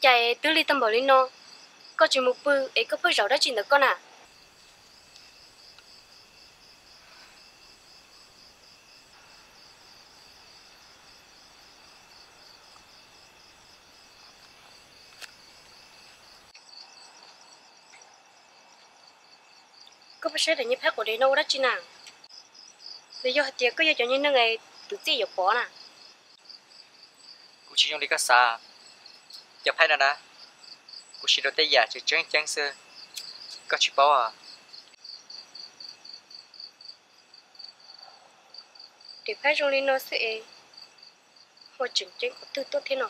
Cas twb lig tag npaum li no, koj tsis mus pw es koj pheej zaum dab tsi ntawm koj na? Koj pheej saib daim niag phaib quav dev no ua dab tsi na? Los yog hais tias koj yog cov niag neeg es tus txij yuav pov na? Kuv tsis zoo li koj xav. Cov phaib no na, kuv siv rau tej yam tseem tseeb ceeb xwb, koj tsis paub os. Daim phaib zoo li no xwb es ho tseem ceeb qhov twg tuaj thiab no?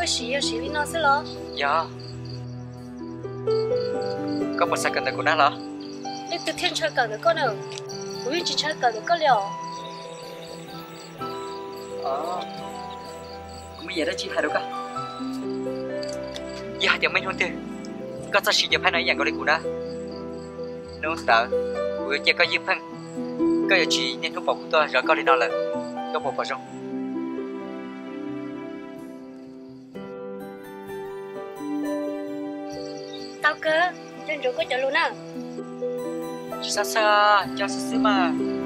Koj siv yog siv li no xwb los? Yog. Koj puas xav kawm ntawm kuv na los? Leej twg thiaj ntshaw kawm ntawm koj na? Kuv yeej tsis ntshaw kawm ntawm koj li os. Kuv muaj yam dab tsi hais rau koj. Yog hais tias muaj ib hnub twg koj txawj siv cov phaib no ib yam nkaus li kuv na, hnub ntawd kuv yuav cia koj ywj pheej, koj yuav tsis niaj hnub pom kuv tuaj zov koj li no lawm, koj puas pom zoo? Tau kawg, nco ntsoov koj cov lus na. Tsis txhob txhawj, nco xwb xwb mas.